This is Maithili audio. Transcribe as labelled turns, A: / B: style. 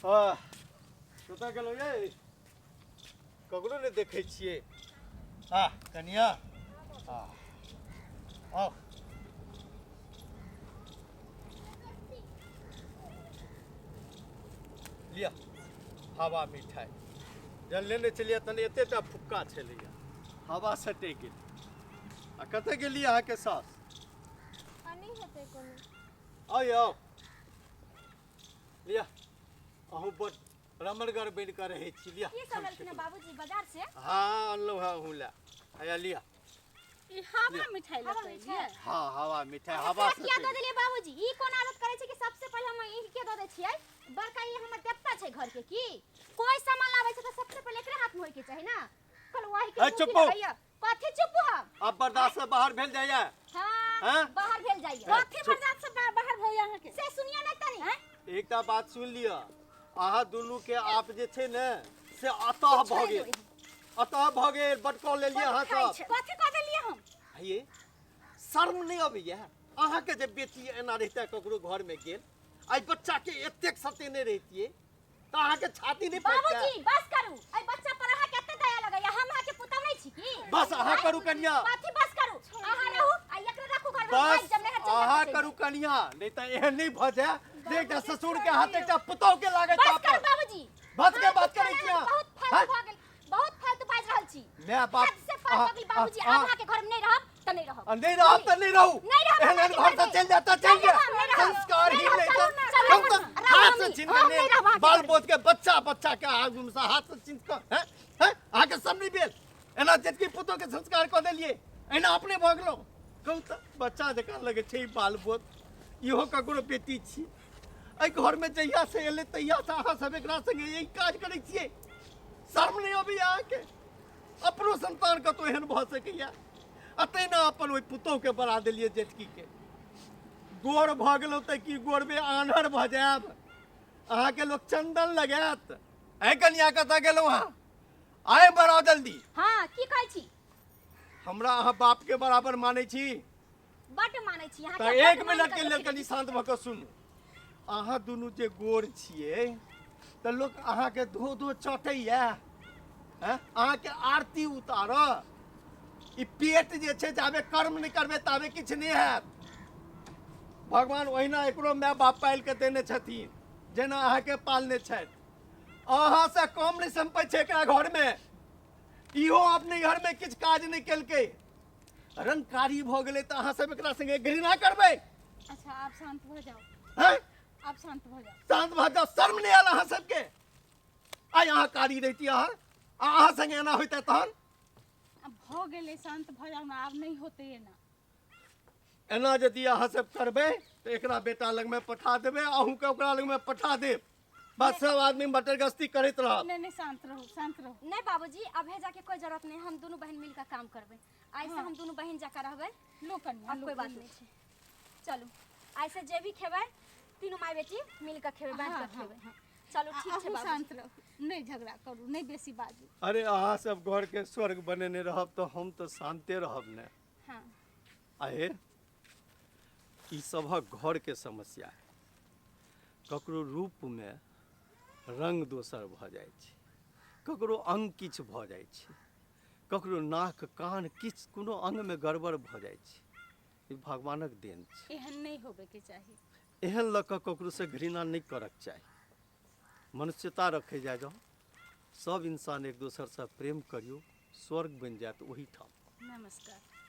A: आह, कतऽ गेलहुँ यै? ककरो नहि देखै छियै। आ कनिया, आ आउ। लिअ हवा मिठाइ। जहन लेने छलियै तहन एते टा फुक्का छलैया, हवा सटि गेल। आ कतऽ गेली अहाँके सास?
B: आ नहि हेतै कोनो।
A: आउ आउ, लिअ। अहूँ बड रमणगर बनि कऽ रहै छी। लिअ।
B: की सब लेलखिन बाबूजी बाजार से?
A: हाँ, अनलहुँ हँ अहूँ लए। हैया लिअ।
C: ई हवा मिठाई
B: हवा
C: लऽ कऽ
B: मिठाई।
C: एलियै?
A: हाँ, हवा मिठाई। हवा
B: एकरा किया दऽ देलियै बाबूजी? ई कोन आदत करै छै कि सबसे पहिले हम ई के दऽ दै छियै? बड़का ई हमर देवता छै घर के की? कोई सामान लाबै छै तऽ सबसे पहिले एकरे हाथ में होय के चाही ना। कल वही के
A: ए,
B: मुँह
A: चुप
B: की
A: हो।
B: लगैया। कथी चुप हम?
A: अब बर्दाश्त से बाहर भेल जाइया।
B: हाँ,
A: हाँ?
B: बाहर भेल जाइए।
A: ए,
C: कथी
A: चुप।
C: बर्दाश्त से बाहर भइया अहाँके?
B: से सुनियो नहीं तनी।
A: एकटा बात सुनि लिअ, अहाँ दुनू के आप जे छै ने से अतः भऽ गेल, अतः भऽ गेल। बड कऽ लेलियै अहाँ सब।
C: कथी कऽ देलियै हम?
A: हे, शर्म नहि अबैया अहाँके? जे बेटी एना रहिते ककरो घरमे गेल, आइ बच्चा के एतेक सतेने रहितियै तऽ अहाँके छाती नहि फाटितै?
B: बाबूजी बस करू, एहि बच्चा पर अहाँ कते दया लगैया। हम अहाँके पुतहु नहीं छी की?
A: बस अहाँ करू कनिया।
B: कथी बस करू? अहाँ रहू आ एकरा राखू घर में।
A: बस
B: भागि जायब, नैहर चलि जायब,
A: अहाँ
B: चलि
A: करू
B: जायब।
A: कनिया, नहीं तऽ एहन नहीं भऽ जाए जे एकटा ससुर के हाथ एकटा पुतहु के लागै।
B: बस करू बाबूजी।
A: बस के
B: अहाँ
A: बात
B: किछु
A: करै
B: नहि,
A: छी अहाँ?
B: बहुत
A: हाँ?
B: फालतू भऽ गेल, बहुत फालतू बाजि रहल छी।
A: माय बाप
B: हद से पार भऽ गेल बाबूजी। आब अहाँके घर में नहीं रहब तऽ नहीं रहब।
A: आ नहीं रहब तऽ नहीं रहू।
B: नहीं रहब
A: एहन एहन
B: अहाँके
A: घर से
B: घरमे।
A: चलि जाए तऽ चलि
B: नहीं
A: जाए।
B: रहब, नहीं रहब।
A: संस्कार ही
B: नहीं रहब,
A: नहीं
B: चलू
A: तऽ
B: ना, चलू
A: हम तऽ
B: ना, रहब
A: हाथ से
B: मम्मी,
A: छीन
B: हम
A: कऽ
B: नहीं रहब अहाँके
A: बाल
B: घरमे।
A: बोध के बच्चा बच्चा के आगू से हाथ से छीन कऽ हैं हैं अहाँके सब नहीं भेल? एना जेठकी पुतोह के संस्कार कऽ देलियै, एना अपने भऽ गेलहुँ। कहू तऽ, बच्चा जकाँ लगै छै ई बाल बोध, इहो ककरो बेटी छी। एहि घरमे जहिया से एलै तहिया से अहाँ सब एकरा संगे यही काज करै छियै। शर्म नहि अबैया अहाँके? अपनो संतान कतौ एहन भऽ सकैया? आ तहिना अपन ओहि पुतोहके बना देलियै जेठकीके। गोर भऽ गेलहुँ तऽ की गोरबे आन्हर भऽ जायब? अहाँके लोक चंदन लगायत। ऐ कनिया, कतऽ गेलहुँ अहाँ? आइ बड़ा जल्दी।
B: हाँ, की कहै छी?
A: हमरा अहाँ बाप के बराबर मानै छी?
B: बड्ड मानै छी अहाँके,
A: तऽ
B: बड्ड
A: एक
B: मानि
A: मिनट
B: कऽ
A: के लेल
B: रखने
A: कनि शांत भऽ कऽ सुनू। अहाँ दुनू जे गोर छियै तऽ लोक अहाँके धो धो चटैया, हैं? अहाँके आरती उतार। ई पेट जे छै, जाबे कर्म नहि करबै ताबे किछु नहि हैत। भगवान ओहिना एकरो माय बाप पालि कऽ देने छथिन जेना अहाँके पालने छथि। अहाँसँ कम नहि सम्पत्ति छै एकरा घरमे। इहो अपने घरमे किछु काज नहि केलकै, रंगकारी भऽ गेलै, तऽ अहाँ सब एकरा संगे घृणा करबै?
C: अच्छा, आब शांत भऽ जाउ।
A: हैं?
C: आब शांत भऽ जाउ।
A: शांत भऽ जाउ? शर्म नहि आयल अहाँ सबके? आइ अहाँ कारी रहिती अहाँ आ अहाँ संगे एना होइते तहन?
C: आब भऽ गेलै, शांत भऽ जाउ ने, आब नहि होतै एना।
A: एना यदि अहाँ सब करबै तऽ एकरा बेटा लगमे पठा देबै, अहूँके ओकरा लगमे पठा देब। बस सब आदमी मटर गश्ती करैत रहब।
C: नहीं नहीं, शांत रहू, शांत रहू।
B: नहीं बाबूजी, अबे जाके कोई जरूरत नहीं, हम दोनों बहन मिलकर काम करबै। आइ से हम दोनों बहन जाकर रहबै।
C: लो कन्या,
B: अब
C: लो,
B: कोई बात
C: लो।
B: नहीं छै। चलू, आइ से जे भी खेबै तीनों माय बेटी मिल कऽ खेबै, बाँटि
C: हाँ,
B: कऽ
C: हाँ,
B: खेबै।
C: हाँ।
B: चलू,
C: आ
B: ठीक छै
C: अहूँ
B: बाबूजी।
C: शांत रहू, नहीं झगड़ा करू, नहीं बेसी बाजू।
A: अरे, अहाँ सब घर के स्वर्ग बनेने रहब तऽ हम तऽ शान्ते रहब ने।
B: हाँ।
A: आहे, ई सभक घर के समस्या है। ककरो रूपमे रंग दोसर भऽ जाइ छै, ककरो अंग किछु भऽ जाइ छै, ककरो नाक कान किछु कोनो अंगमे गड़बड़ भऽ जाइ छै। ई भगवानक देन छै।
C: एहन नहि होबेके चाही।
A: एहन लऽ कऽ ककरोसँ घृणा नहि करक चाही। मनुष्यता रखै जाय जाउ, सब इंसान एक दोसरसँ प्रेम करियौ, स्वर्ग बनि जायत ओहिठाम।
C: नमस्कार।